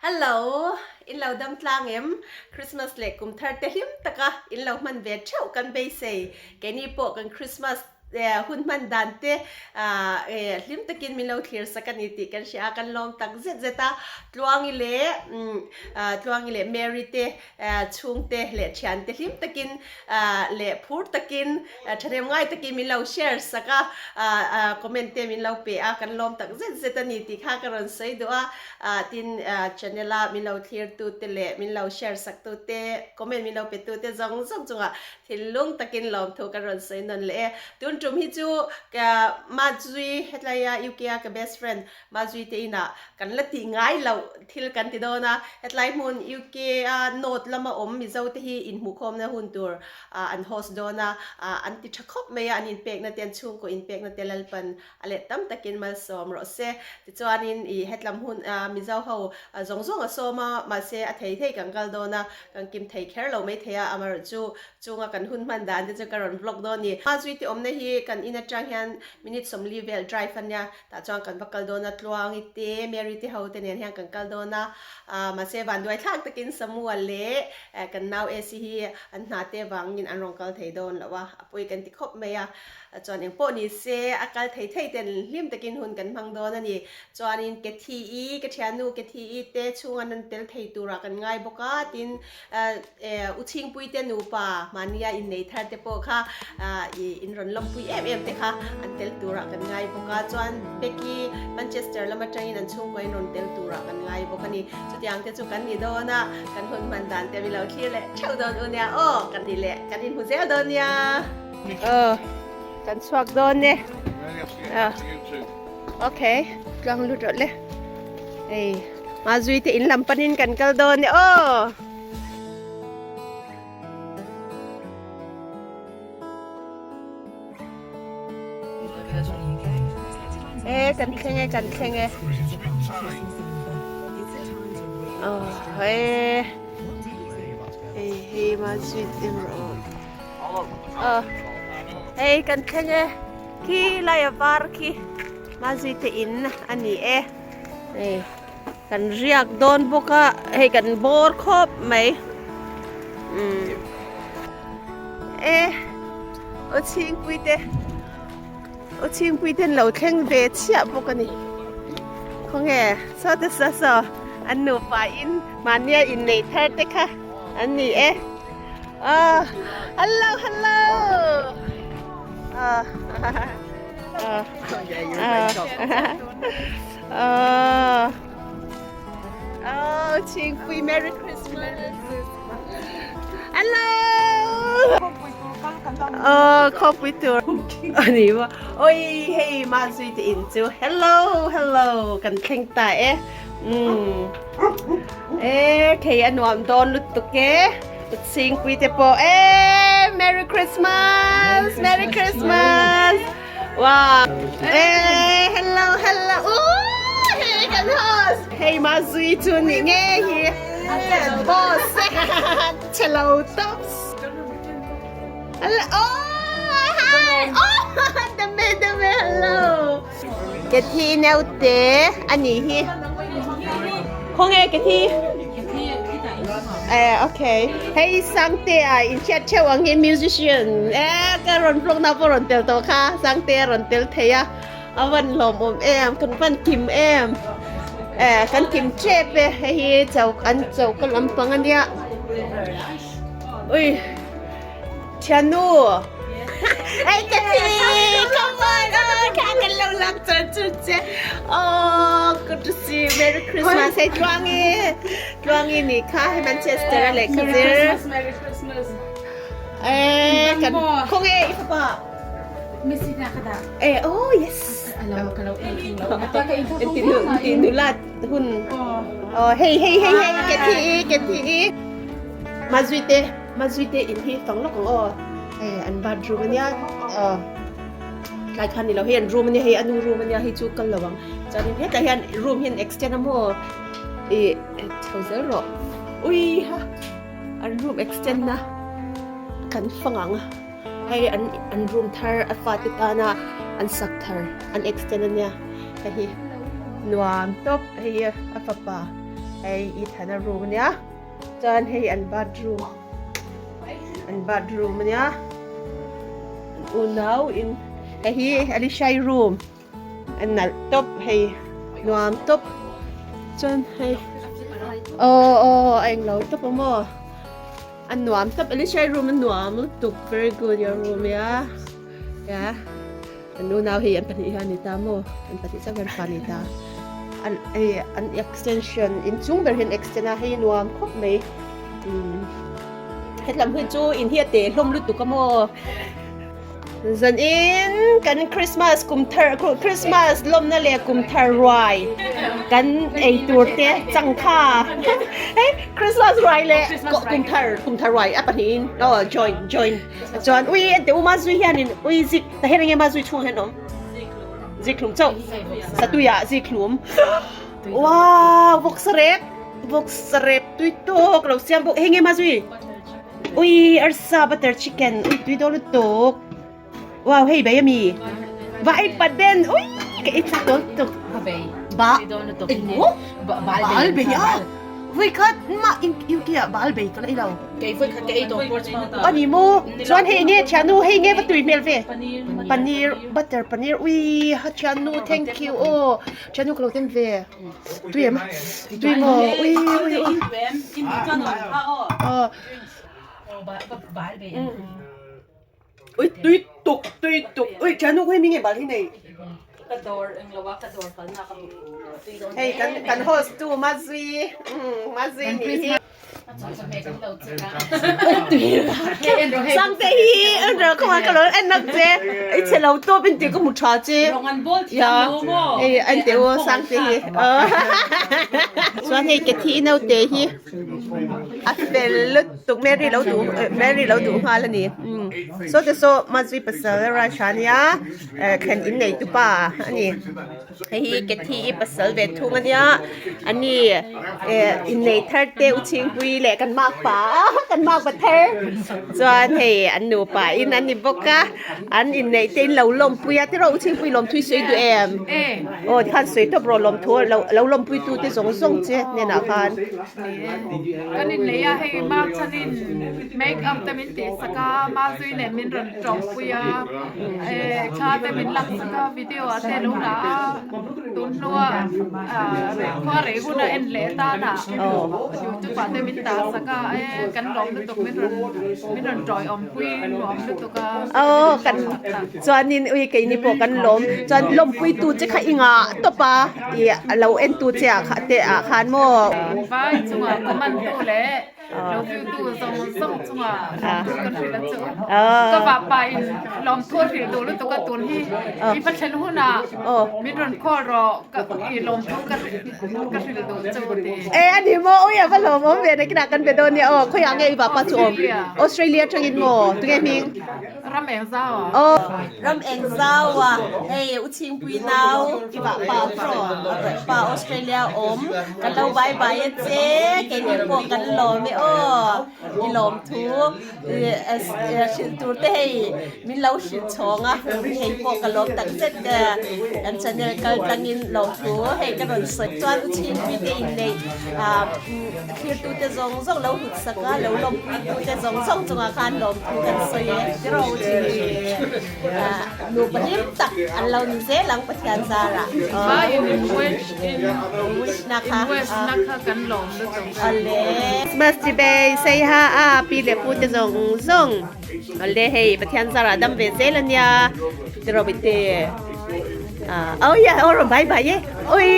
Hello, in lo dam tlang em? Christmas leh kum thar te hlim taka in lo hman ve theuh kan beisei. Keini pawh kan Christmas hun hman dan te hlim takin min lo thlir sak a ni tih kan hria a, kan lawm tak zet zet a. Tluangi leh Tluangi leh Mary te chhungte leh thiante hlim takin leh phur takin thahnem ngai takin min lo share sak a, comment te min lo pe a, kan lawm tak zet zet a ni tih kha ka rawn sawi duh a. Tin, channel a min lo thlir tute leh min lo share sak tute, comment min lo pe tute zawng zawng chungah thinlung takin lawmthu ka rawn sawi nawn leh e. Tun tum hi chu ka Mazui hetlaia UK a ka best friend Mazui te inah kan la tih ngai loh thil kan ti dawn a, hetlai hmun UK a North lama awm Mizo te hi inhmuhkhawmna hun tur an host dawn a, an ti tha khawp mai a, an inpekna te an chhungkaw inpekna te Lalpan a let tam takin malsawm rawh se. Tichuanin ih hetlam hun Mizo ho zawng zawng a sawm a, mahse a thei thei kan kal dawn a, kan kim thei kher lo mai thei a, amaherawhchu chunga kan hun hman dan te chu ka rawn vlog dawn a ni. Mazui te awmna hi kan in atang hian minute 40 vel drive a nia, Tah chuan kan va kal dawn a, Tluangi te, Mary te ho te nen hian kan kal dawn a, mahse vanduai thlak takin Samuel leh kan nau Esi hi an hna te vangin an rawn kal thei dawn lo a, a pawi kan ti khawp mai a, chuan eng pawh ni se a kal thei thei ten hlim takin hun kan hmang dawn a ni. Chuanin Kethy-i, ka thiannu Kethy-i te chhunga an rawn tel thei turah kan ngai bawk a, tin U Chhingpui te nupa mahnia innei thar te pawh kha in rawn lawmpui em em te kha an tel turah kan ngai bawk a, chuan Becky Manchester lam atangin an chhungkua in rawn tel turah kan ngai bawk a ni. Chutiang te chu kan ni dawn a, kan hun hman dan te mi lo thlir leh theuh dawn u nia aw, kan ni leh kan inhmu zel dawn nia. Aw, kan chhuak dawn e. Ok, tluang lut rawh le. Hei, Mazui te in lam panin kan kal dawn e aw. E kan thleng e kan thleng e. Oh, e. Hei hei Mazui te rawh. Oh. Hei kan thleng e. Khi lai a var khi Mazui te in a ni e. Hei kan riak dawn bawk a hei kan bawr khawp mai umm e aw chhingpui te aw chhingpui te an lo thleng ve chhiah bawk a ni khawnge saw te saw saw an nupa in mahnia innei thar te kha an ni e aw hello hello aw Oh. Oh, Chingpui, Merry Christmas. Hello. Oh, khawpui tur. Ani ma. Oi, hei ma zui te in chu. Hello, hello. Kan thleng ta e. Mm. E, thei anuam dawn lutuk e. Chingpui te pawh e. Merry Christmas. Merry Christmas. Wow. Hey, hello, hello. Ooh, hey, kan host. Hey, ma zui chu ni nge hi. Boss. Chelo tops. Hello. Oh, hi. Oh, dame, dame, hello. Ke thi neu te ani hi. Khonge ke thi. Eh, okay. Hei Sangtea in hriat theuh ang hi musician. Eh, ka rawn vlog na pawh rawn tel tawh kha. Sangtea rawn tel thei a. A van hlawmawm em, kan van kim em. Eh, kan kim tep e. Hei hi chau an choka lampang a nia. Ui. Thiannu. Hei ka thi. Come on. Oh, kha kan lo lak char char che. Oh, good to see you. Merry Christmas. Hei Tluangi. Tluangi ni kha hei Manchester a lehkha zir. Merry Christmas, Merry Christmas. Eh, kan khong e i fapa. Missy na ka da. Eh, oh yes. Alo ka lo Inti nu inti nulat hun. Oh, hey hey hey hey, ke thi ke thi. Mazui te Mazui te in hi fang lawk ang aw. Hei an bathroom ania aw tlai khan ni lo hei an room ania hei a nu room ania hei chu kal lo ang chuanin hetah hian room hian extend a maw ih chho zel rawh ui ha an room extend na kan fang ang hei an an room thar a fate tana an sak thar an extend ania hei hi nuam tawp hei a fapa. Hei Ethana room ania chuan hei an bathroom an bathroom ania an unau in hei hi Alishai room a nalh tawp hei nuam tawp chuan hei aw aw a englo tawp a maw a nuam tawp Alishai room a nuam lutuk very good your room ya ya. An unau hi an pahnih hian a ni ta maw? An pahnih chauh hian fa a ni ta. An hei an extension inchung ber hian extend a hei nuam khawp mai. Umm hetlam hun chu in hi a teh hlawm lutuk a maw? Zanin kan Christmas kum thar Christmas lawmna leh kum thar ruai kan ei tur te changkha hei Christmas ruai leh kum thar kum thar ruai a pahnihin aw join join. Chuan ui ente u ma zui hianin ui zik ta hian enge ma zui chhung hian awm zik hlum chauh satui ah zik hlum wow vawksa rep vawksa rep tui tawk lo siam bawk hei nge ma zui ui arsa butter chicken ui tui dawn lutuk wow hei bei ami vai paden ui ka ei chak dawn lutuk ba engmaw bal bei a vui khat mah UK ah bal bei ka la ei lo. Kei voi khat ka ei tawh Portsmouth ah. Ani maw? Chuan hei nge thiannu hei nge va tui hmel ve? Paneer butter paneer ui ha thiannu thank you aw thiannu ka lo tem ve tui em tui maw ui ui ui Ui tui tuk tui tuk ui thiannu hei mi nge bal hi nei Ka dawr englo a ka dawr kalna ka hmu tui dawn Hei kan kan host tu Mazui Mazui nih hi Sangte hi en rawh khawngaih ka lo en nak che i chhe lo tawp in tih ka hmu tha che ya hei en teh u Sangte hi chuan hei Kathy naute hi a fel lutuk Mary lo duh Mary lo duh nghal a ni saw te saw Mazui pasal Raj a nia thlen in nei tu pa a ni. Hei hi Kathy i pasal ve thung a nia ani eh innei thar te u chhingpui leh kan makpa kan makpa thar chuan hei an nupa in an ni bawk a an inneih te in lo lawmpui a tiraw u chhingpui lawmthui sawi duh em aw tikhan sawi tawp rawh lawmthu lo lo lawmpui tu te zawng zawng che hnenah khan. Kan innei a hei mak chhanin make up te min tih sak a mazui nen min rawn tawngpui a eh thla te min lak sak a video ah te lo la a tun hnua ah khua rei hun a en leh tan ah youtube ah te min dah sak a eh kan lawm lutuk min rawn min rawn tawiawm pui nuam lutuk a aw kan chuanin ui keini pawh kan lawm chuan lawmpui tu che kha i ngah tawp a ih a lo en tu che ah kha te ah khan maw vai chungah comment tu leh Lo view tu zawng zawng chunga lawmthu kan hrilh a chu. Ka vahpa in lawmthu a hrilh duh lutuk a tun hi i va thlen hunah min rawn call rawh ka i lawmthu ka ka hrilh duh chu ti. E a ni maw ui a va lawmawm ve nakinah kan be dawn nia aw khawiah nge i vahpa chu awm Australia atangin maw tunge hming? Ram eng zau a. Aw ram eng zau a hei u Chhingpui nau i vah pa tawh a vah pa Australia awm kan lo bye bye a che keini pawh kan lawm e aw i lawm thu hrilh tur te hei min lo hrilh chhawng a hei pawh ka lawm tak zet kan channel kal tlangin lawm thu hei ka rawn sawi chuan u Chhingpui te inneih Thirtute zawng zawng lo hlut sak a, lo lawmpuitute zawng zawng chungah khan lawmthu kan sawi e. Tiraw u Chini? Nupa hlim tak an lo ni zel ang Pathian zarah. Vai in in wish in Wish na kha. In wish na kha kan lawm lutuk e. Awle. Christmas chi bei sei ha a pi leh pu te zawng zawng. Awle hei Pathian zarah dam ve zel ania. Tiraw bite. Ah, oh yeah, oh bye bye e. Ui,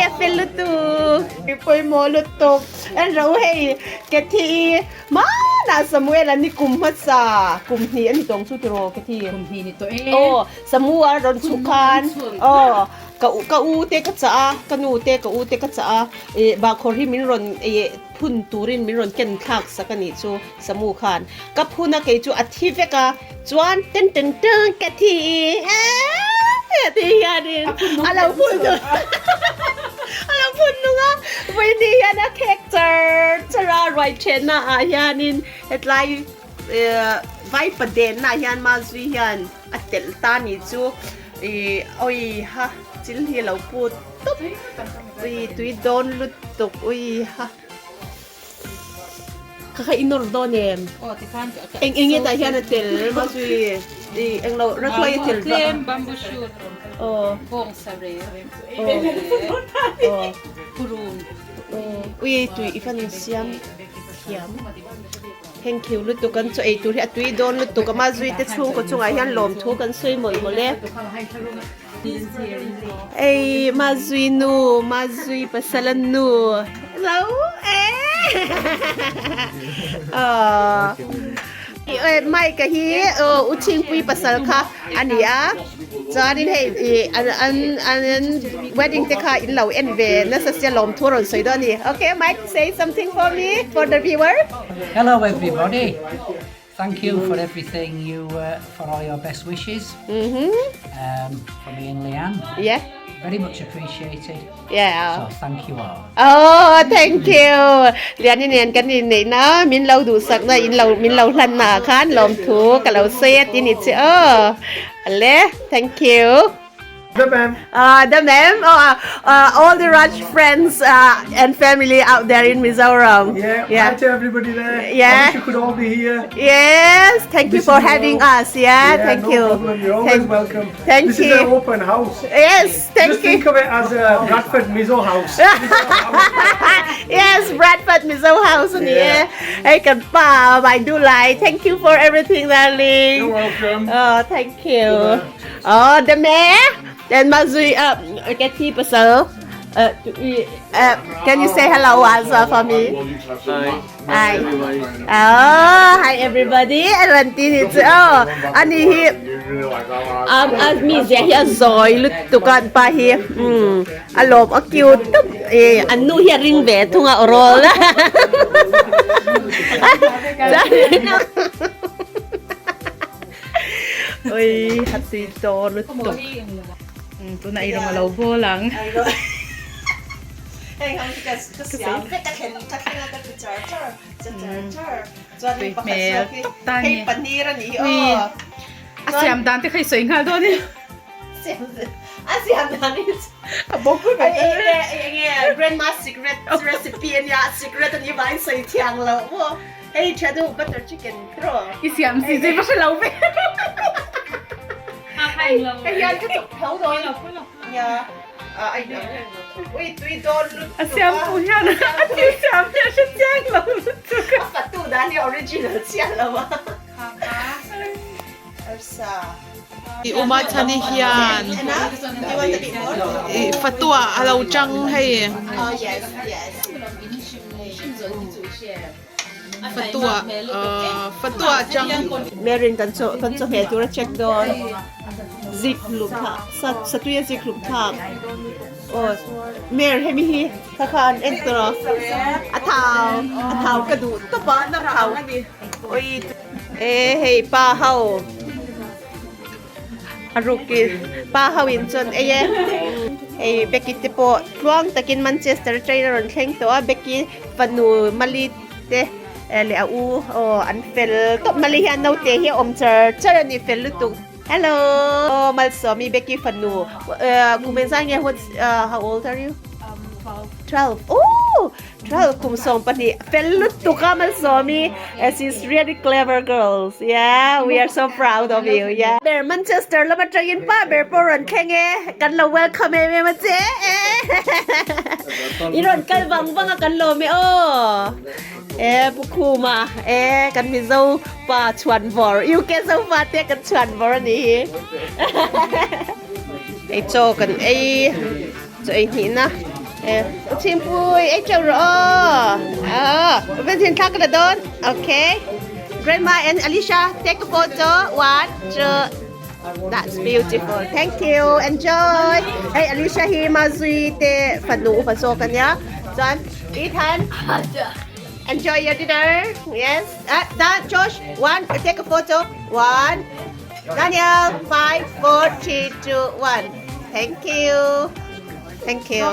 a fel lutuk. Pawimawh lutuk. En ro hei, Kathy i hmanah Samuel an ni kum hmasa, kum hnih a ni tawng chu tiraw Kathy? Kum hnih ni tawh e. Aw, Samu a rawn chhuk khan. Aw, ka ka u te ka chah a, ka nu te ka u te ka chah a, ih bahkhawr hi min rawn ih phun turin min rawn ken thlak sak a nih chu Samu khan. Ka phun a kei chu a thi vek a, chuan ten ten teng Kathy i eee tih hianin a lo phun nung a lo phun nung a, vawiin hian a khek char char a ruai thenna ah hianin hetlai ehh vaipa denna ah hian Mazui hian a telh ta nih chu ih awiha chil hi a lo put tawp. Ui tui dawn lutuk ui ha. Kha kha i nawr dawn em? Eng eng nge tah hian a tel Mazui i eng lo Rathluai a tel Tlem bamboo shoot Aw bawngsa rep Aw purun Ui tui i fan insiam thiam Thank you lutuk kan chaw ei tur hi a tui dawn lutuk a Mazui te chhungkaw chungah hian lawmthu kan sawi mawlh mawlh e. Ei Mazui nu Mazui pasal a nu lo e aw Mike a hi u Chhingpui pasal kha a ni a chuanin hei ih an an an wedding te kha in lo en ve nasa sia lawmthu a rawn sawi dawn a ni okay Mike say something for me for the viewer. Hello everybody. Thank you for everything you uh, for all your best wishes. Mm-hmm. Um, for me and Leanne. Yeah. Very much appreciated. Yeah. So thank you all. Oh, thank you. Lian in nen kan in nei na min lo du sak na in lo min lo hlan na khan lom thu ka lo say tin i che oh. Ale, thank you. The ma'am. The ma'am. Oh, all the Raj friends and family out there in Mizoram. Yeah, yeah. Hi to everybody there. Yeah. I wish you could all be here. Yes, thank you This for is having all- us. Yeah, Yeah, thank no you. problem. You're always Thank- welcome. thank this you. is an open house. Yes, thank Just you. think of it as a Bradford Mizo house. Yes, Bradford Mizo house ani e. Yeah. Hei kan pa my do lai. Thank you for everything, darling. You're welcome. Oh, thank you. Oh, the me. Then Mazui, Kathy pasal. Can you say hello as well for me? Hi. Hi. Oh, hi everybody. Alanti ni chu. Oh, ani hi um a mi zia hi a zawi lutuk a an pa hi. Um a lawm a cute tawp e an nu hi a ring ve thung a aw rawl. Ui a tui dawn lutuk. Tuna ei rawng a lo bawl ang. Hei ho hi ka siam vek a thlen ka thleng a ka ti char char che char char chuan hei pakhat zawk hi hei paneer a nih hi aw. A siam dan te kha i sawi nghal dawn i. A siam dan hi a bawk vek a enge grandma secret recipe a nia secret a nih vangin sawi thiang loh maw hei tha duh butter chicken tiraw. I siam si zui va hre lo ve. Hei hian ka chawp tho dawn nia. A siam pawh hian a thil siam hi a hre chiang lo lutuk a. A fatu dan hi original chiah lo a. I uma chhani hian i fatua a lo chang hei. Fatua fatua chang. Marin kan chaw kan chawhmeh tur a check dawn zik hlum thlak sa satui a zik hlum thlak aw Mer hemi hi kha kha an en tawh a a thau a thau ka duh tawp a a thau ui e hei pa ho a rukin pa ho in chuan ei e hei Becky te pawh tluang takin Manchester train a rawn thleng tawh a Becky fanu Mali te leh a u aw an fel tawp Mali hian naute hi a awm char char a ni fel lutuk hello aw Malsawmi Becky fanu kum engzah nge what's how old are you 12 oh 12 kum 12 fel lutuk a Malsawmi she's really clever girls yeah we are so proud of you yeah ber Manchester lam atangin pa ber pawh rawn thleng e kan lo welcome em em a che i rawn kal vang vang a kan lawm e aw e Pu Khuma e kan Mizo pa chhuan vawr UK Zofa te kan chhuan vawr a nih hi ei chaw kan ei Chaw ei hnih na e u Chhingpui ei teuh rawh aw aw Vincent thla ka la dawn okay Grandma and Alicia take a photo one two that's beautiful thank you enjoy hei Alicia hi Mazui te fanu upa zawk ania chuan Ethan enjoy your dinner yes ah Dan Josh one take a photo one Daniel, 5, 4, 3, 2, 1. Thank you. Thank you.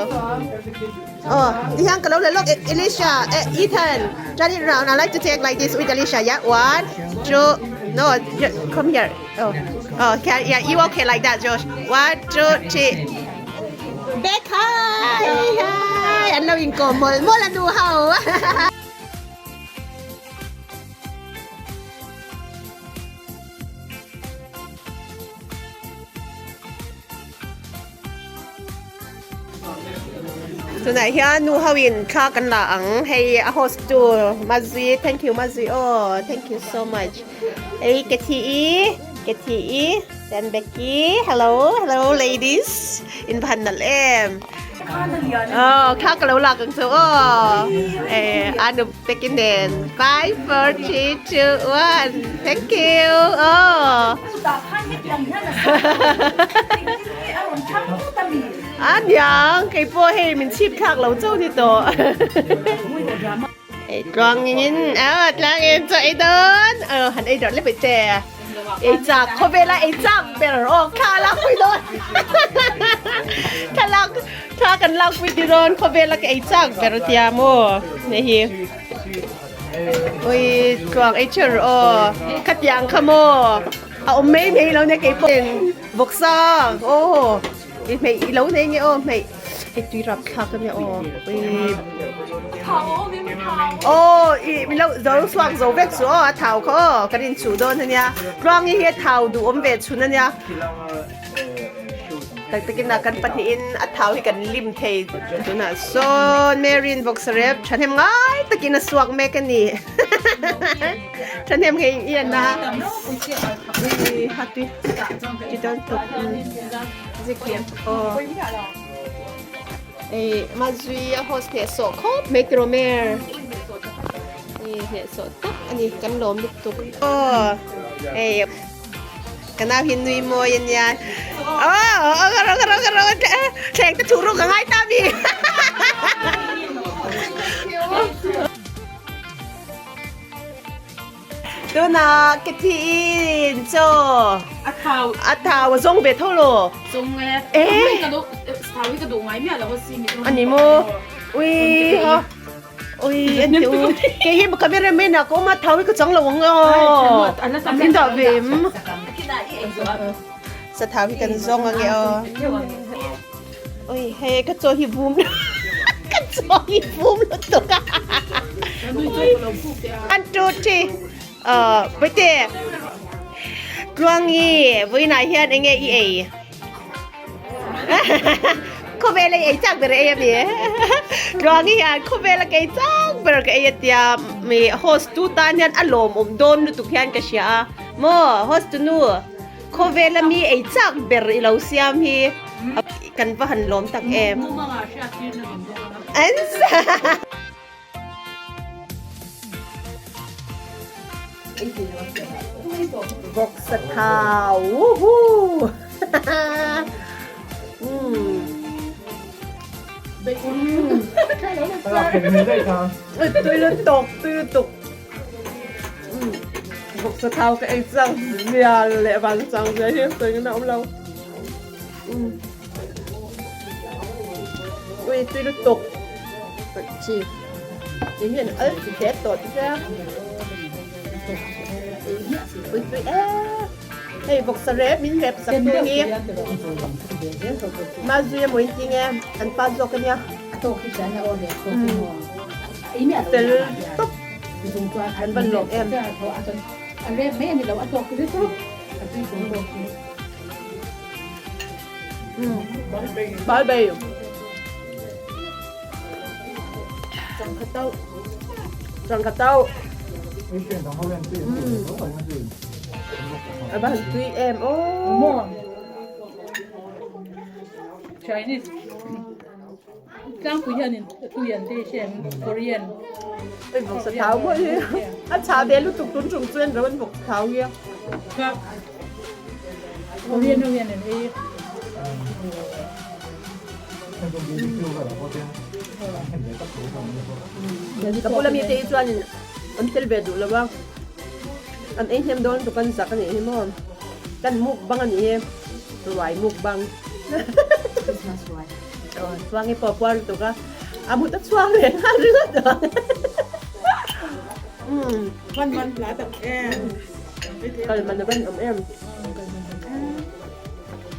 Oh, tihian ka lo la lawk Alicia, eh, Ethan. Turn it round. I like to take like this with Alicia. Yeah, one, two, no, come here. Oh, oh, can, yeah, you okay like that, Josh? One, two, three. Bek hi hi an lo inkawm mawlh mawlh a nu ho. Tunah hian nu ho in thla kan la ang hei a host tu Mazui thank you Mazui aw thank you so much hei Kathy-i Kathy-i then Becky hello hello ladies in va han nalh em aw thla ka lo lak ang chu aw eh anu Becky nen 5 4 3 2 1 thank you aw A niang kei pawh hei min chhip thlak lo chauh ni tawh. Ei tluangin a tlangin chaw ei dawn aw han ei darh lep ei che ei chak khawvela ei chak ber aw thla lak pui dawn thla lak thla kan lak pui ti dawn khawvela ka ei chak ber tia maw hei hi ui tluang ei cher aw khatiang kha maw a awm mai mai lo nia kei pawh vawksa aw i hmeih i lo nei nge aw hmeih hei tui rap thlak ania aw ui aw i min lo zo chhuak zo vek chu aw a thau kha aw kan inchuh dawn ania tluangi hi a thau duh awm ve chhun ania tak takin a kan pahnihin a thau hi kan lim thei tunah sawn Marine vawksa rep thahnem ngai takin a suak mek ani thahnem ngei ian a ui ha tui ti dawn tuk aw ei mazui a host hneh sawh khawp mai tiraw mer ei hneh sawh tak ani kan lawm lutuk aw ei Ka nau hi nui mawi a nia. Aw ka rawh ka rawh ka rawh thleng te thuh ruk a ngai ta mi. Tuna ke thi in chaw a thau a thau a zawng ve tho lo. Zawng e. Eh. Ka duh thau hi ka duh ngai miah lo a si mi. Ani maw. Ui ha. Ui an ti u. Kei hi camera man ah ka awm a thau hi ka chang lo ang aw. Min dah ve em. Sa thau hi kan zawng ange aw. Ui hei ka chaw hi vum ka chaw hi vum lutuk a. An tu thi. Bawihtê Tluangi vawiinah hian enge i ei? Khawvel ei ei chak ber ei ami Tluangi hian khawvel a kei chak ber ka ei atia mi host tu tan hian a lawm awm dawn lutuk hian ka hria a maw host tu nu khawvel ami ei chak ber i lo siam hi kan va han lawm tak em. Vawksa thau woohoo Tui lutuk tui lutuk Vawksa thau ka ei chang zia leh van chang zia hi sawi ngan a awm lo Ui tui lutuk Chi Ti hian al chi hle tawh ti sia Ui tui e Hei vawksa rep min rep sak tu hi Mazui emaw in ti nge an pa zawk ania Fel tawp an van lawm em. Bye bye. Changkha tau. A va han tui em aw. Chinese. Tlangpui hianin tui an ti hriat Korean. Oi vawksa thau pawh hi a chah ve lutuk tun tum chuan ro an vawksa thau hi a. Korean ho hian an ei. Ka bula mi te hi chuanin an tel ve duh lo a, an ei hnem dawn lutuk an zak a nih hi maw, kan mukbang a nih hi, ruai mukbang. Chuang i pawh puar lutuk a, a mut a chhuak leh nghal ringawt ang. Van man hla tak em. Kal man a van awm em.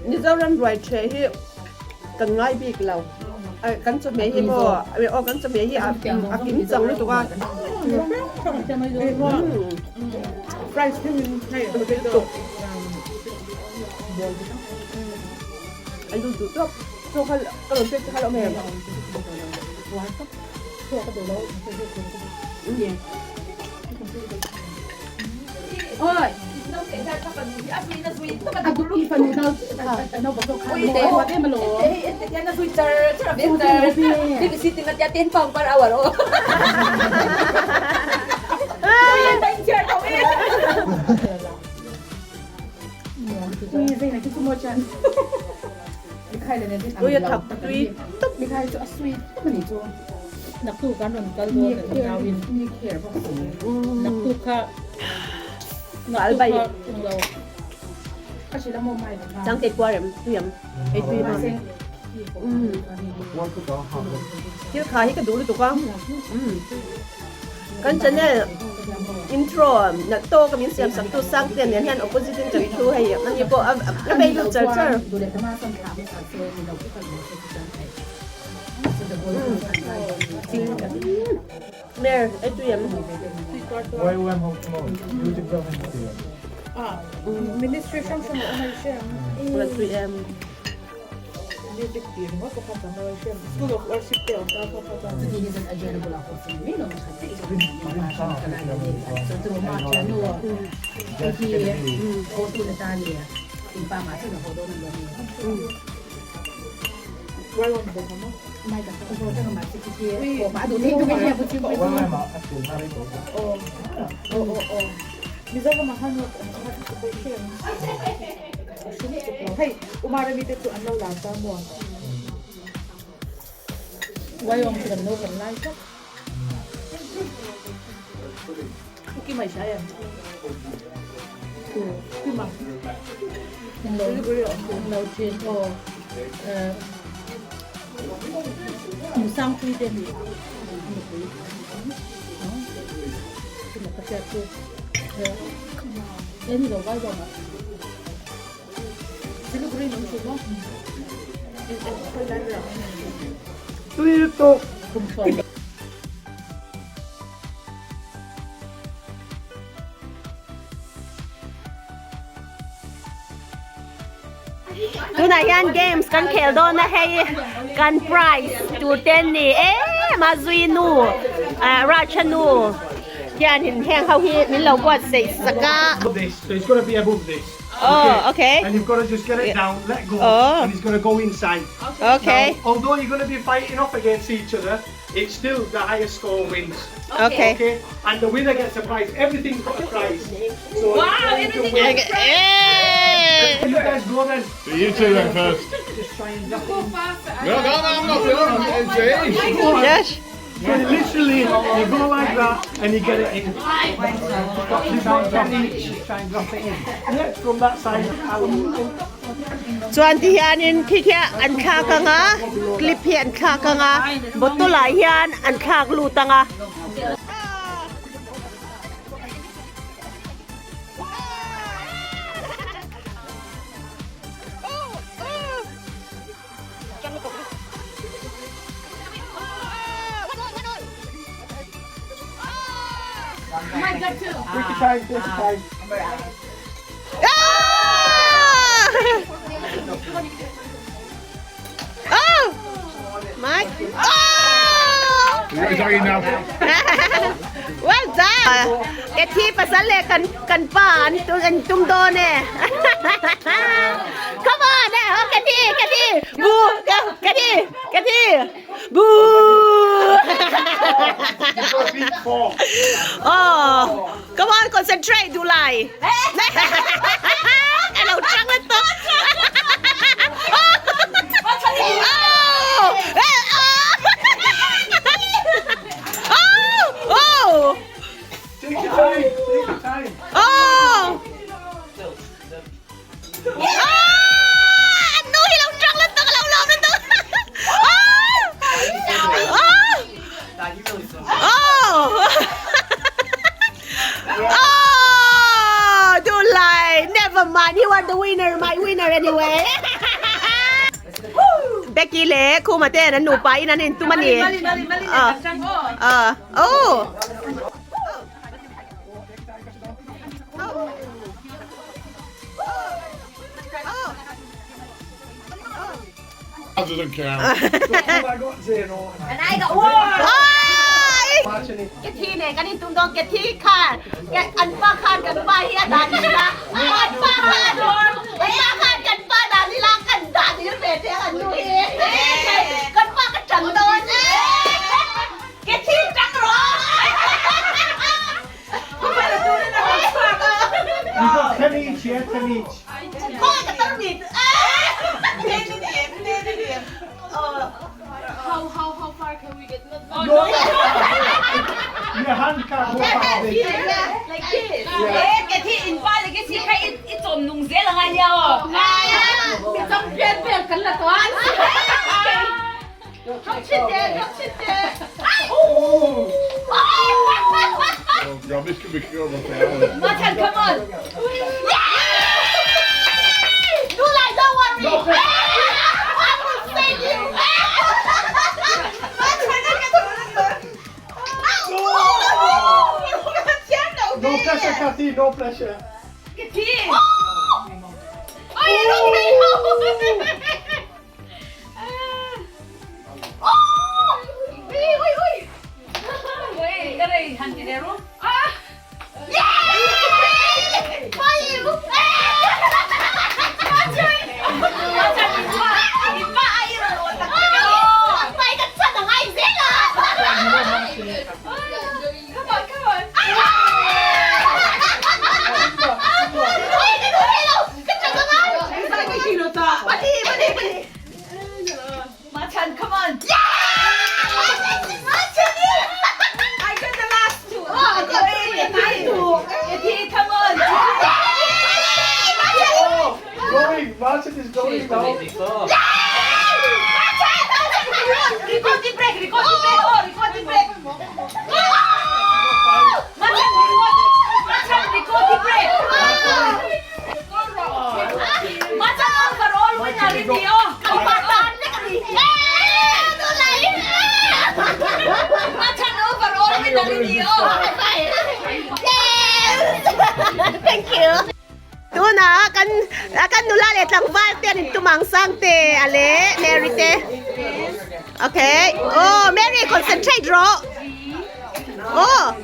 Mizoram ruai ṭheh hi. kan ngai bik lo kan chawhmeh hi maw aw kan chawhmeh hi a kim chang lutuk a a lut duh tawp chaw kha ka rawn pek te kha a lo awm em. Ui a thak tui tawp. Ngal bai changte kuar em tui em ei tui ma thil kha hi ka duh lutuk a kan channel intro nalh tawk a min siam sak tu Sangte nen hian opposite in kan thu hei ani pawh a vei lut char char. Mer, ei tui em? Ula tui em? Tui lutuk. Tunah hian games kan khel dawn a hei kan prize tur te an ni em a zui nu Raja nu hianin heng ho hi min lo buatsaih sak a. This, so it's got to be above this. Oh, okay. And you've got to just get it down, let go, Oh. and it's going to go inside. Okay. Now, although you're going to be fighting off against each other, it's still the highest score wins. Okay. Okay. And the winner gets a prize. Everything's got a prize. So wow, everything Hey! You guys go then. You two then first. No, no, no, I'm not doing it. James. Yes. So you literally, you go like that and you get it in. Just one ten each. Try and drop it in. Yeah, from that side. Chuan ti hianin khi khi an thlak anga clip hi an thlak anga bottle ah hian an thlak lut anga. Take your time, take your time. Oh! Mike. Oh! Well done! Ke thi pasal leh kan kan pa an an tum dawn e. Come on! Eh, ke thi, ke thi! Boo! Ke thi, ke thi! Boo! Oh! Come on, concentrate, Dulai! A lo tang let tawh. Oh! Oh! Oh! Take your time, take your time. Oh! Ah! An nu hi lo tang let tawh, a lo lawm let tawh. Oh! Oh! Oh! Oh! Dulai! Never mind, you are the winner, my winner anyway. Becky leh Khuma ten an nupa in an intum a ni. Ah, oh. That doesn't count. I got zero. And I got one. Ke thi nen kan intum dawn ke thi khan an pa khan kan pa hi a dan ni la an pa khan an pa khan kan pa dan ni la kan dan ni ve te an nu hi kan pa ka tang dawn ke thi tang rawh. You got 10 each, yeah? 10 each. Khawi ka tar mit. How how how far can we get? No, Your hand can't go past this. Oh! Oh, God, this could be killed for hours. Come on. Do like, don't worry. I will save you. No pressure, Kathy, no pressure. Oh, going. Martin is going now. Before. Thank you. Tuna kan kan nula leh tlangval te an intum ang sang te a leh Mary te. Okay. Oh Mary concentrate rawh. Oh.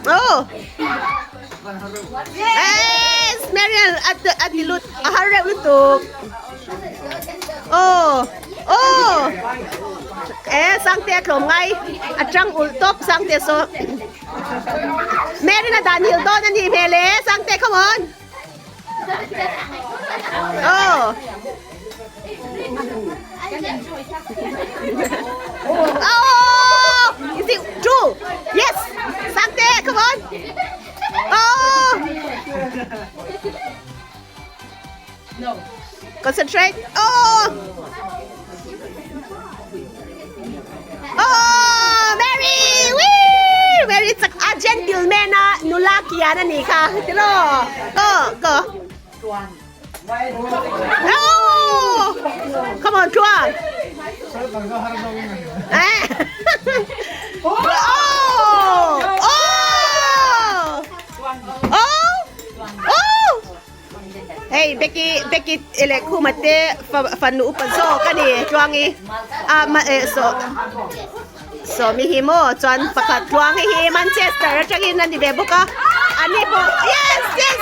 Oh. Yes, Mary a a ti lut a har reuh lutuk. Oh. Oh. Eh Sangte a tlawm ngai a tang ulh tawp Sangte saw. Mary na dan hil dawn a nih hmel e Sangte come on. Oh. Oh. Is it true? Yes. Sangte come on. Oh. Concentrate. Oh. Oh, Mary! Wee! Mary chak a gentleman a nula kian a nih kha tiraw? Go, go. Oh! Come on, Tuan. Eh. Oh! Oh! Oh! Oh! Hei Becky Becky leh Khuma te fanu upa zawk a ni Tluangi a ma eh saw sawmi hi maw chuan pakhat Tluangi hi Manchester atangin a ni ve bawk a ani pawh yes yes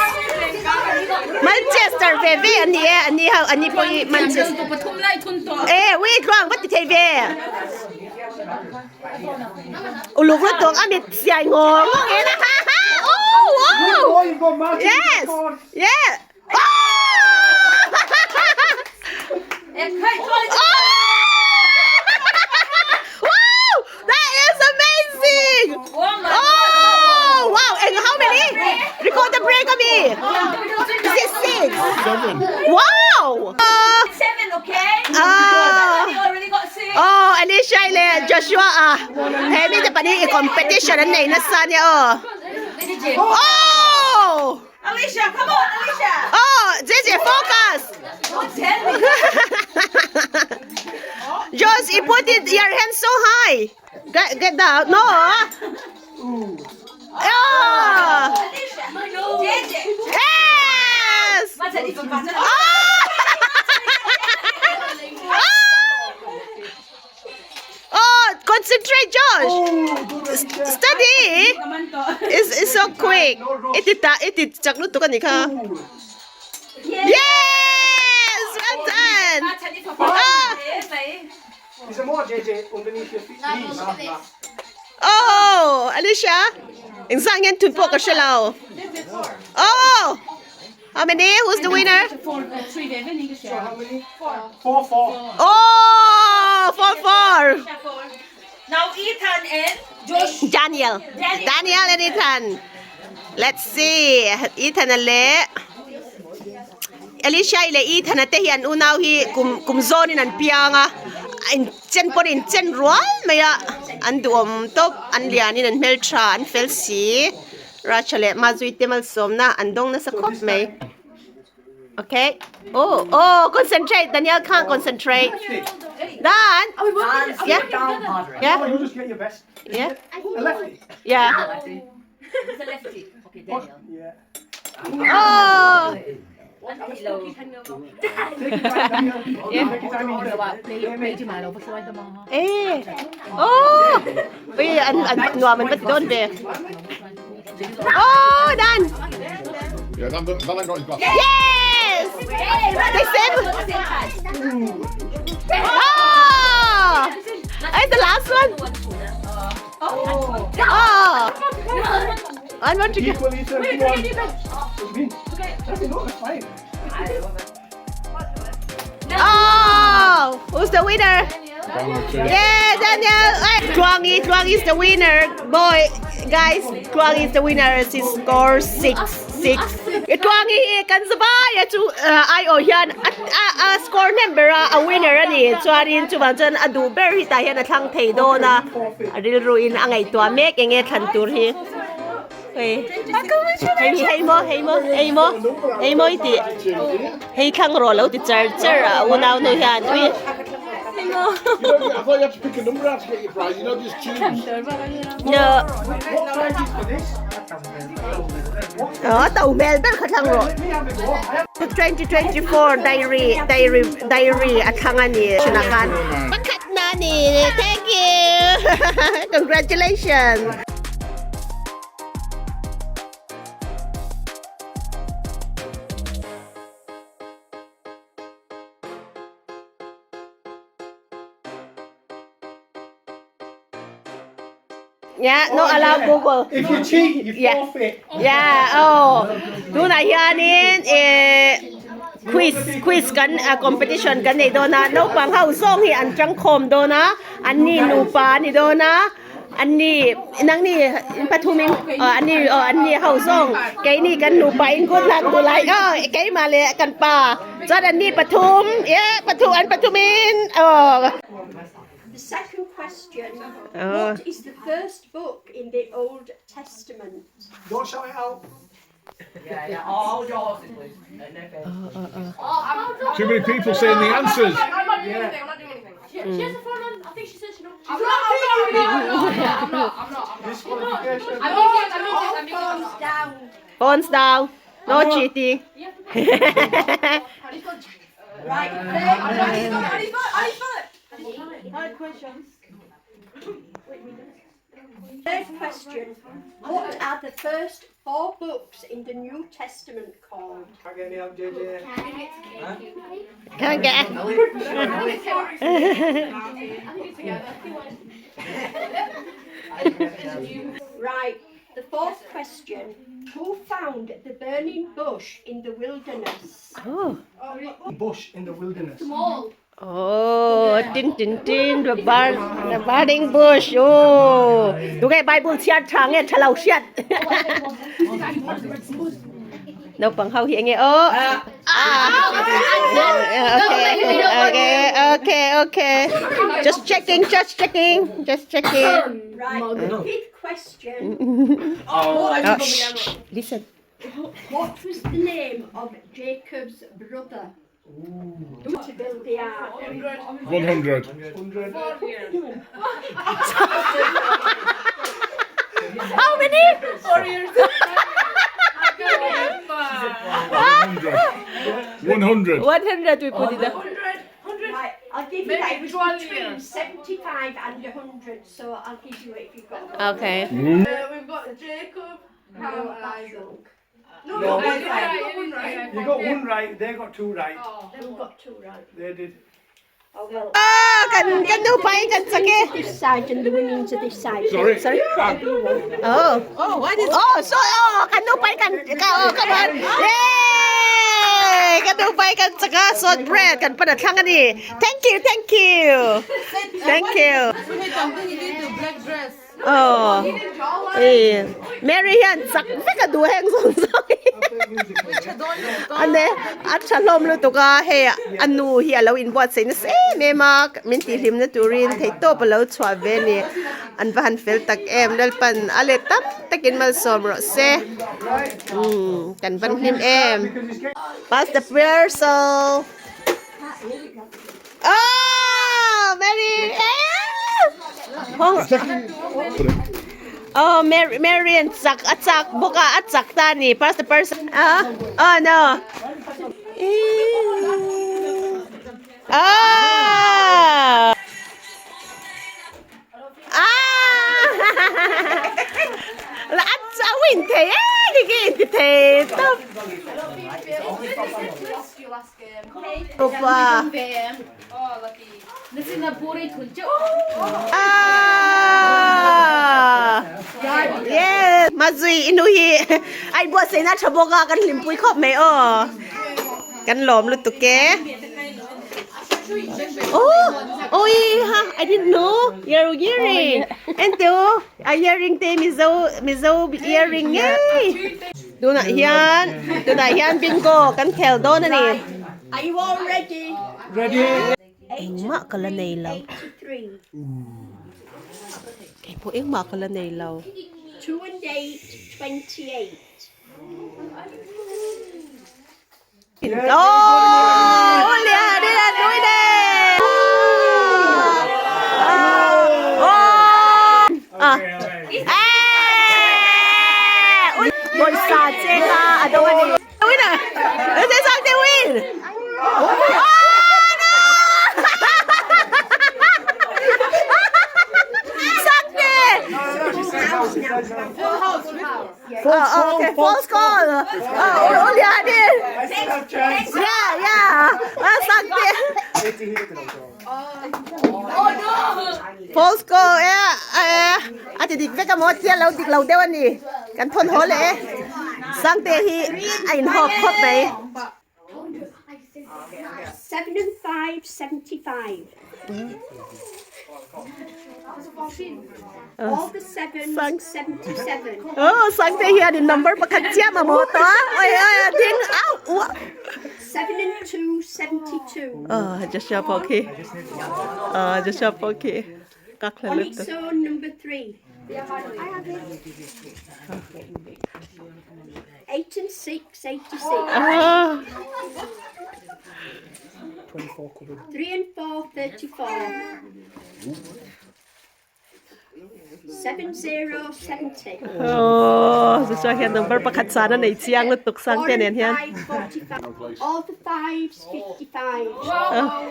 Manchester ve ve a ni e ani ho ani pawh hi Manchester e ui Tluang va ti thei ve uluk lutuk a mit siai ngawr ngawr en a ha ha oh oh yes yeah oh that is amazing oh wow and how many record the break of me is it six Seven. wow Seven, okay? Ah. You already got six. Oh, Alicia leh Joshua a he mite pahnih i competition an nei nasa ania aw. Oh! Alicia, come on, Alicia. Oh, JJ focus! Don't tell me. You put it your hand so high. Get get down. No. Oh. Yes. Oh. Oh, concentrate, Josh. Steady. It's, it's so quick. I ti ta, i ti chak lutuk a nih kha. Yes! Well done. Ah. Oh, Alicia. Engzah nge an thun pawh ka hre lo. Oh! How many? Who's the winner? Oh, 4-4. Now Ethan and Josh. Daniel. Daniel and Ethan. Let's see. Ethan a leh Alicia i leh Ethan a te hi an unau hi kum kum zawnin an piang a. In chen pawn in chen rual mai a. An duhawm tawp, an lianin an hmeltha, an fel si. Racha leh Mazui te malsawmna an dawng nasa khawp mai. Okay. Oh, oh, concentrate. Daniel can't concentrate. Dan. Yeah. Yeah. You just get your best. Yeah. A lefty. Yeah. He's a lefty. Okay, Daniel. Yeah. Oh. Take your time, Daniel. Take your time. Eh. Oh. Ui, an an nuam an va ti dawn ve. Oh, Dan. Yeah, Dan, Dan got his glasses. Yes. They same. Oh. Hey, the last one. Oh. I want to go. Equally 31. What do you mean? That's enough, that's fine. Oh, who's the winner? Yeah, Daniel. Hey, Twangi, Twangi is the winner. Boy, guys, Twangi is the winner. She scores 6-6. Twangi hi kan zavai a chu ai aw hian a a score hnem ber a a winner a ni. Chuanin chuvang chuan a duh ber hi tah hian a thlang thei dawn a. A rilru in a ngaihtuah mek eng nge thlan tur hi. Hei hei hei maw hei maw hei maw hei maw i tih hei thlang rawh lo ti char char a unau nu hian ui Aw to hmel ber kha thlang rawh 2024 diary diary diary a thlang a ni thinah khan pakhatna a ni thank you congratulations. Yeah, no allow Google. If you cheat, you Yeah. forfeit. Yeah, oh. Tunah hianin eh quiz quiz kan competition kan nei dawn a. Naupang ho zawng hi an tangkhawm dawn a. Anni nupa a ni dawn a. Anni nangni in pathum in aw anni aw anni ho zawng keini kan nupa in good luck duh lai aw keimah leh kan pa chuan anni pathum ye pathum an pathum in aw. The second question, what is the first book in the Old Testament? Don't shout it out. Too many people saying the answers. I'm not doing anything. I'm not doing anything. She, she has a phone on. I think she said she knows. I'm not. I'm not. I'm not. I'm not. I'm not. I'm not. Disqualification. I'm muted. I'm muted. I'm muted. I'm Phones down. Phones down. No cheating. Right, third, third question. What are the first four books in the New Testament called? Can't get any help, JJ. Can't get. Right, the fourth question. Who found the burning bush in the wilderness? Oh. Bush in the wilderness. Oh, tin tin tin, the burn, the burning bush. Oh, tunge Bible chhiat tha nge tha lo hriat. Naupang ho hi enge aw. Ah. Okay, okay, okay, okay. Just checking, just checking, just checking. Right, the fifth question. Oh, shh, listen. What was the name of Jacob's brother? To build the ark. 100. How many? 4 years. 100. 100. 100 we put it down. Right, I'll give you that. It was between 75 and 100, so I'll give you it if you've got Okay. We've got Jacob, Cam, and Isaac. No, No. no, you got one right. You got one right, they got two right. Who got two right? They did. Oh, well. Ah, kan kan nu pai kan chake. This side and the women's are this side. Sorry. Sorry. Oh. Oh, what is Oh, so oh, kan nu pai kan ka oh, come on. Yay! Kan nu pai kan chaka salt bread kan pana thlang ani. Thank you, thank you. Thank you. Oh. Eh, Mary hian chak vek a duh heng zawng zawng hi. Ane, a tha hlawm lutuk a, hei a nu hi a lo inbuatsaih nasa em em a, min tihhlimna turin theihtawp a lo chhuah ve a ni. An va han fel tak em, Lalpan a let tam takin malsawm rawh se. Umm, kan van hlim em. Pass the parcel. Oh, Mary. Oh, Mary, Mary an chak a chak bawk a, a chak ta a ni. Pass the parcel. Ah, oh no. Ah! Ah! A win thei e, ni ki inti thei tawp. Opa. Ah! Yes, Mazui inu hi ai buatsaihna tha bawk a kan hlimpui khawp mai aw. Kan lawm lutuk e. Oh, oi ha, I didn't know your earring. And tu, a earring te Mizo Mizo earring ngei. Tunah hian, tunah hian bingo kan khel dawn a ni. Are you all ready? Ready? Engmah ka la nei lo. Keipawh engmah ka la nei lo. 2 and 8, 28. Oh, lian lian nui nè. Oh. À. Ê. Ui, sa che kha a do ani. Win à? Thế sao thế win? Oh no. Sakte. Oh, okay. False call. Oh, oh, yeah, Yeah, yeah. Ah, Sakte. False call. Yeah. Eh, a ti dik vek a maw tia lo dik lo deuh a ni. Kan thawn haw leh e. Sangte hi a inhawk khawp mai. 7 and 5, 75. All the sevens, 77. Oh, Sangte hianin number pakhat chiah mamawh tawh a. Oi, oi, a ding au uah. 7 and 2, 72. Oh, Joshua pawh khi. Oh, Joshua pawh khi. Ka On its own, number 3. 8 and 6, 86. 3 and 4, 34. 7, 0, 70. Oh, Joshua hian number pakhat sana nei chiang lutuk sang 4 te nen and hian. 5, 45. All the fives, 55. Oh, oh,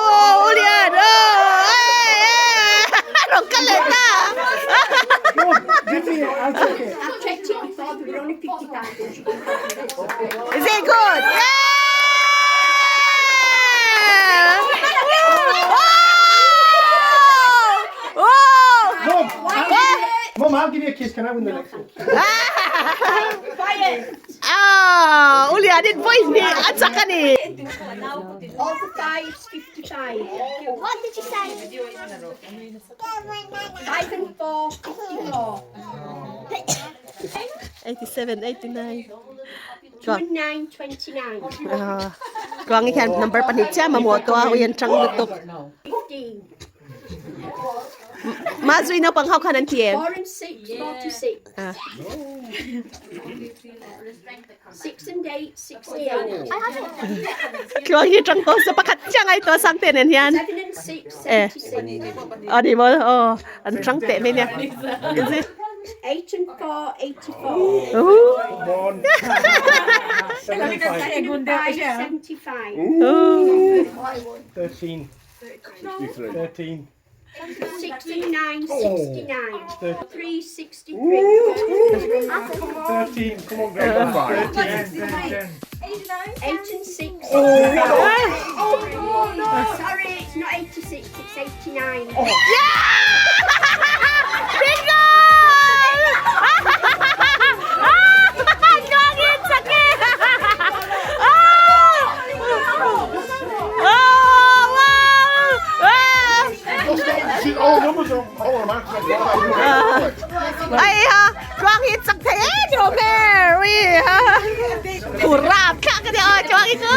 oh, Ulian! Oh, hey, hey! Rong ka leh ta! Give me it, I'll take it. I've checked it before, there were only 55. Is it good? Yeah! Oh! Oh! Mum, Mum, I'll give you a kiss. Can I win the next one? Ah, Ulian, voice ni at saka ni. All the fives, 55. What did you say? 5 and 4, 54. 87, 89. 2 and 9, 29. Ah, Tuang hian number pahnih chiah mamawh tawh a uian tang lutuk. 15. Mazui naupang ho khan an ti em? 4 and 6, 46. 6 and 8, 68. Tluang hi tang tawh sa pakhat chiah ngai tawh Sangte nen hian. 7 and 6, Eh. 76. A ni maw? Aw, an tang teh mai nia. Is it? 8 and 4, 84. Ooh. 1, 75. 7 and 5, 75. Ooh. 13. 63. 13. 6 and 9, 69. 3, 63. 13. Come on, Grandma. 13. 8 and 6. Oh, Sorry, it's not 86, it's 89. Bingo! Tluang in chak e! Oh! Wow! Wow! See, all the numbers are all the maths are Ai ha, Tluang hi chak thei e tiraw Mary ha. Thu rap thlak ka nia aw Tluang hi chu.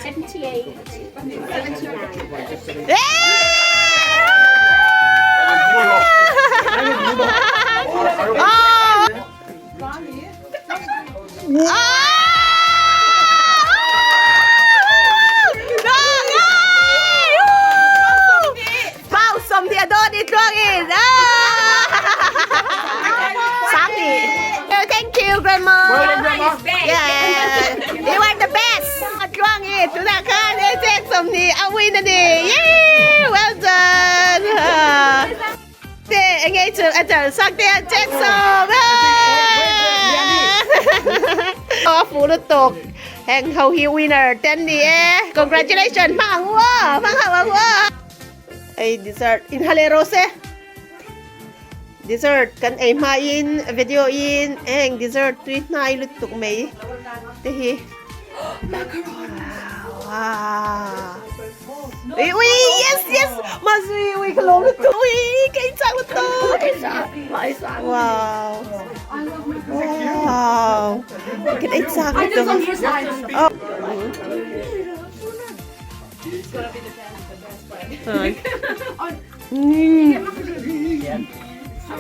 59, 78, 79. Eh! Oh! Pau sawmhnih a dawn i tluangin. Sangni. Thank you grandma. Well done, grandma. Yeah. You are the best. Tluangi tunah khan e cheng 20 a win a ni. Yay! Well done. Te enge chu a chal sak te a cheng sawm. A fu lutuk. Heng ho hi winner ten ni e. Congratulations hmang ang u aw. Hmang hauh ang u aw. Ei dessert inhale rawh se. Dessert kan ei hmain video in heng dessert tui hnai lutuk mai te hi wow ui ui yes yes mazui ui ka lawm lutuk ui ka in chak lutuk wow wow ka ei chak lutuk oh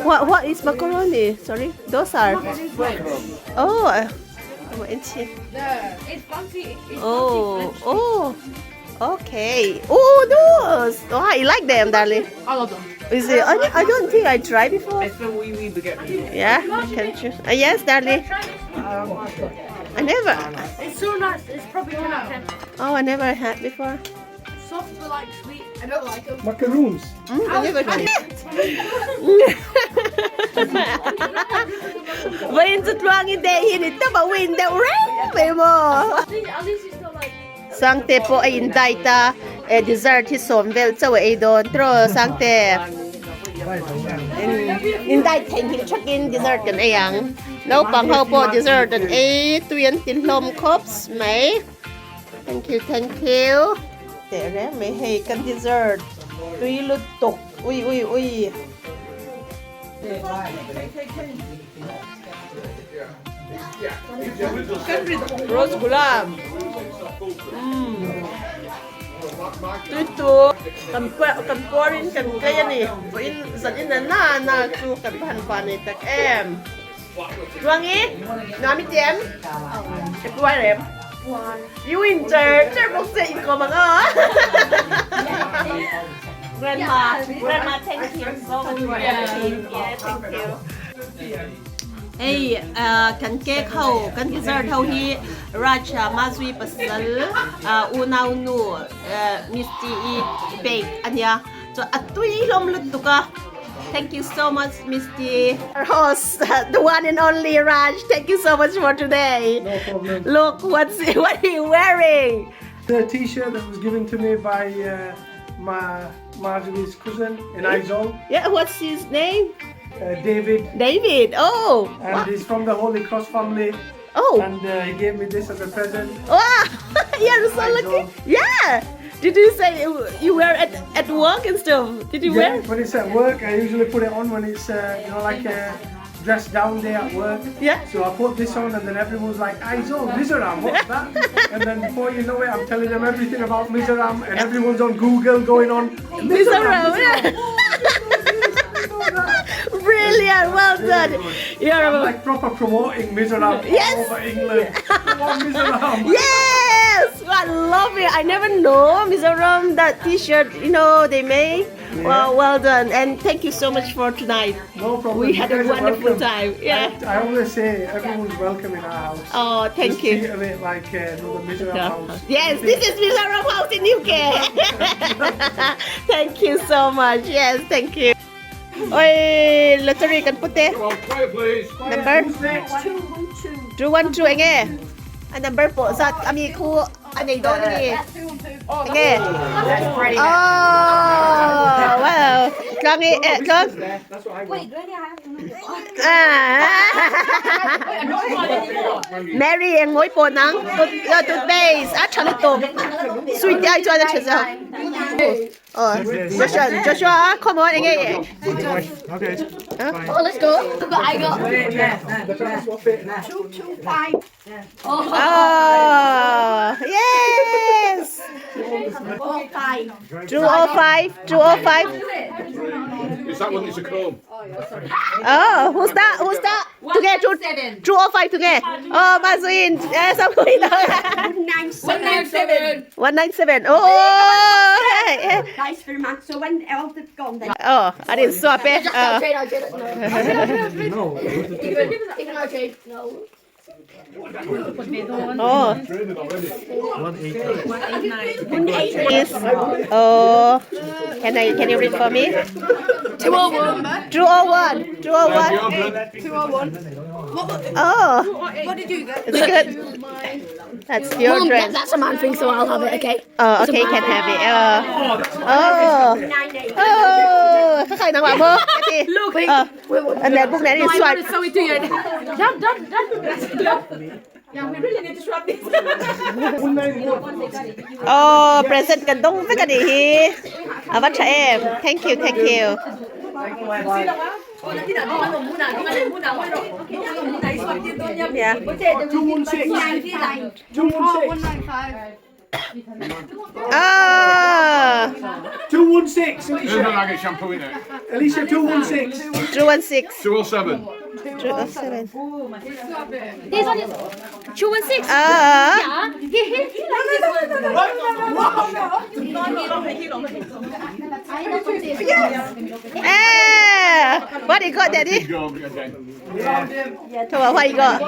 What what is macaroni? Sorry, those are. Oh, oh, oh, okay. Oh, those. Oh, you like them, darling. I love them. Is it? I don't think I tried before. It's the wee wee baguette. Yeah, I can choose. Yes, darling. I never. It's so nice. It's probably 10 out of 10. Oh, I never had before. Soft but like sweet. I don't like them. Macaroons. I never tried. Vawiin chu tluangin deh hi ni tawp a win deuh reng mai maw? At least it's not like. Sangte pawh a in diet a, eh dessert hi sawm vel chauh a ei dawn tiraw Sangte? In diet theihnghilh thakin dessert kan ei ang. Naupang ho pawh dessert an ei tui an ti hlawm khawps mai. Thank you thank you. Teh reng mai hei kan dessert tui lutuk ui ui ui. Rose gulab tui tu kan kan puarin kan kai a ni vawiin zan in a na na chu kan va han va nei tak em. Chuangi, nuam i ti em? I puar em? You win char char bawk che inkawm ang aw. Grandma, grandma thank you so much for everything. Yeah, thank you. Hei kan cake ho, kan dessert ho hi Raj Mazui pasal unau nu Miss T-i bake ania. Chuan a tui hlawm lutuk a. Thank you so much Misty. Our host, the one and only Raj. Thank you so much for today. No problem. Look what's what are you wearing? The t-shirt that was given to me by uh, my Marjorie's cousin in Aizawl. Yeah, what's his name? Uh, David. David. Oh. And wow. he's from the Holy Cross family. Oh. And uh, he gave me this as a present. Wow. You're so lucky. Yeah. Did you say you wear at at work and stuff? Did you yeah, wear? When it's at work, I usually put it on when it's uh, you know like a uh, dress down day at work. Yeah. So I put this on and then everyone's like, Aizawl, Mizoram, what's that? And then before you know it, I'm telling them everything about Mizoram and everyone's on Google going on, Mizoram. Brilliant, well done. You're I'm like proper promoting Mizoram Yes. all over England. Come on, Mizoram. Yes, I love it. I never know Mizoram that T-shirt. You know they make. Well, well done, and thank you so much for tonight. No problem. We had You a guys are wonderful welcome. time. Yeah. I always say everyone's welcome in our house. Oh, thank Just you. Treat of it like another Mizoram house. Yes, this is Mizoram House in UK. thank you so much. Yes, thank you. Oi, lottery kan pute. Come on, quiet please. Number Who's next? 212. 212 enge. A number po sa ami khu anei dawn ani. Enge. Oh, wow. Tlang e eh tlang. That's what I want. Ah. Mary eng ngoi po nang tut toothpaste a tha lutuk. Sweet ai chuan a tha zawk. Oh, Joshua, Joshua, come on enge. Okay. Oh, let's go. I got. Swap it. 225. Oh, yes. 45. 205, 205. Is that one? It's a comb. Oh, who's that? Who's that? Toge, 205 toge. Oh, Mazuin. Yes, I'm going now. 197. 197. Oh, hey, hey. Nice for a man. So when all they've gone, then Oh, I didn't swap it. Oh. Trade, I'll trade it. No. Even I'll trade. No. Oh. Traded already. Yes. Oh, can I? Can you read for me? 201. 201. 201. 201. Oh, What did you get? is it good? That's your Mum, dress. that's a man thing, so I'll have it, okay? Oh, okay, can have it. Oh, oh, 98. oh, ข้าใครนางหวานมั้ง Look. อันนี้พวกนั้นนี่สวย So we do it. Dad, dad, dad. Yeah, we really need to swap this. 191. Oh, present kan dong vek ani hi. Ava tha em. Thank you, thank you. Yeah. 216. 216. Ah, 216, There's Alicia. no nugget shampoo in it. Alicia, 216. 216. 207. 207. This one is 216. Ah. Yeah. He, he, he likes this one. Eh, what you got, Daddy? Go again. Come on, what you got?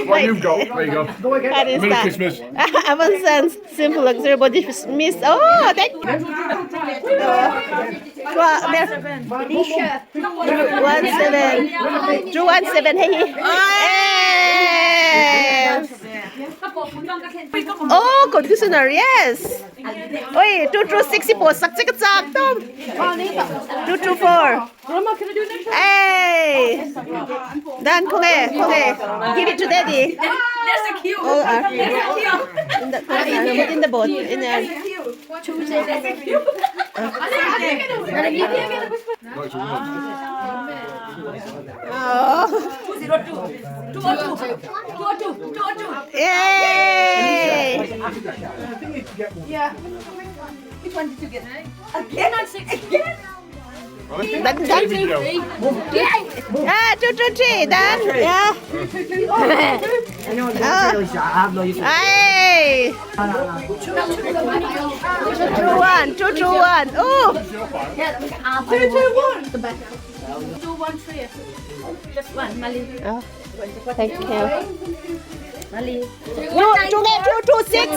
What you've got? There you go. Go again. What is Merry that? Christmas. Avon Sense, simple luxury body mist. Oh, thank you. Alicia. 17 217 hey. Yes. Oh, conditioner, yes. Oi, 226 po sak chik chak tom. 224. Grandma, can I do that? Hey. Dan, come here, come here. Give it to daddy. There's a queue. Oh, There's a queue. in the put in the boat. In the, There's a queue. No, it's a woman. oh. 202. 202. 202. 202. Yay! I think you can get one. Which one did you get? Again? Again? Dan, Dan. Ah, 2, 2, 3, Dan. Yeah. Oh. Hey. 2, 2, 1, 2, 2, 1. Oh. 2, 2, 1. The best. 2, 1, 3. Just one. Mali. Oh, thank you. Mali. 2, 2, 2, 2, 6. 2,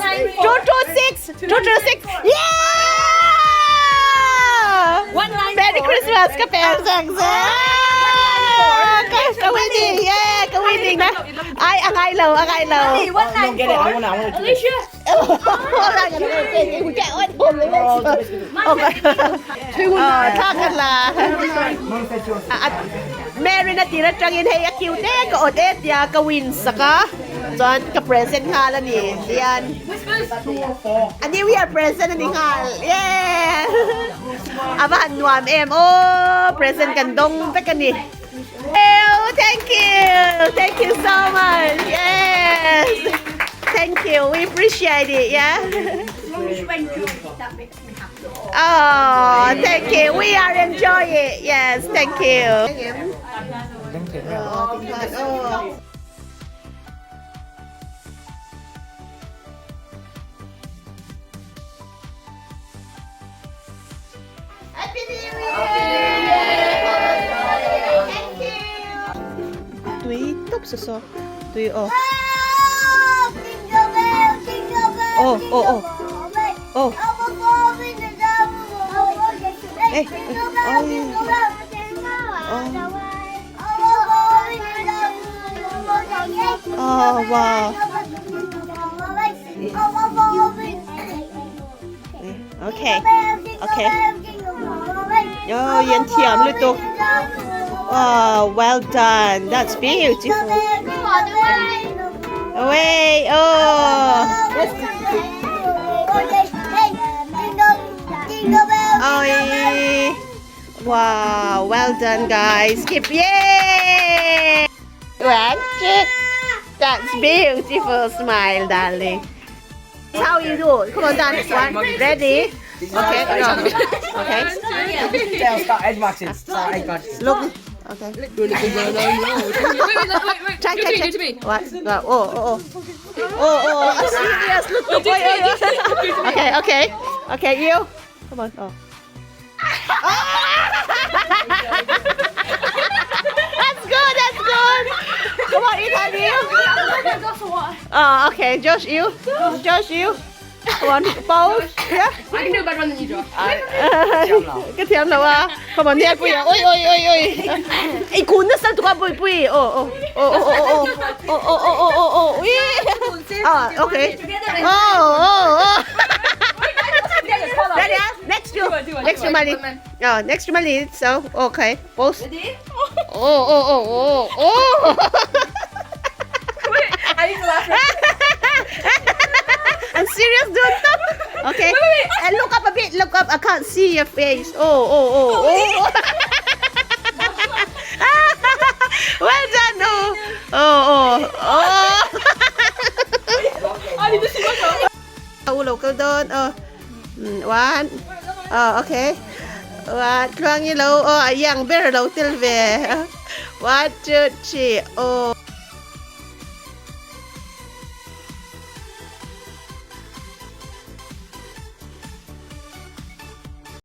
2, 6. 2, 2, 6. Yeah! Merry Christmas ka parents. Ka ka winning. Yeah, ka winning na. Ai ang ai lo, ang ai lo. 194. Alicia. Wala ka na cái ôi hồn lấy Ờ, thắc là Mary na tira tangin hey cute eh ka od eh ya ka win saka chuan ka present nga la ni yan ani we are present ani nga yeah aba nuam em o present kan dong vek ani. Thank you. Thank you so much. Yes. Thank you. We appreciate it. Yeah. As long as you enjoyed it, that makes me happy. Oh, thank you. We are enjoying it. Yes, thank you. Oh. Happy New Year! Thank you. Tui top so so. Tui oh. Oh, oh, oh. Oh. Eh, oh. Oh, wow. Okay. Okay. Oh, yan thiam lutuk. Oh, well done. That's beautiful. Away. Oh. Let's Oh, wow. Well done, guys. Keep yay. One, two. That's beautiful smile, darling. How you do? Come on, done. One. Ready? Okay. No. Okay. Start edge waxing. Start edge waxing. Look. Okay. Wait, wait, wait, wait. Try, Do try, to me, try. do to me. What? No. Oh, oh, oh. Oh, oh. I'm serious. Look, look. Wait, wait, wait. Okay, okay. Okay, you. Come on. Oh. That's good. That's good. Come on, Ethan, you. Oh, okay. Josh, you. Josh, you. Come on, both. Yeah. I can do a better one than you, Josh. Cái thiam lo a. Come on, ôi ôi ôi ôi. Ei kun na sal tu ka pui pui. Oh, oh. Oh, oh, oh, oh. Oh, oh, oh, oh, oh, oh. Ui. Ah, okay. Oh, oh, oh. Ready? ah? Next you. Next to Mali. Oh, next to Mali. So, okay. Both. Oh, oh, oh, oh, oh. Wait, I need to laugh. I'm serious, dude. Okay. And look up a bit. Look up. I can't see your face. Oh, oh, oh, oh. well done. Oh, oh, oh, oh. I need to see myself. Oh, local don. Oh, one. Oh, okay. One, tluang i lo. Oh, a yang ber lo tel ve. One, two, three. Oh.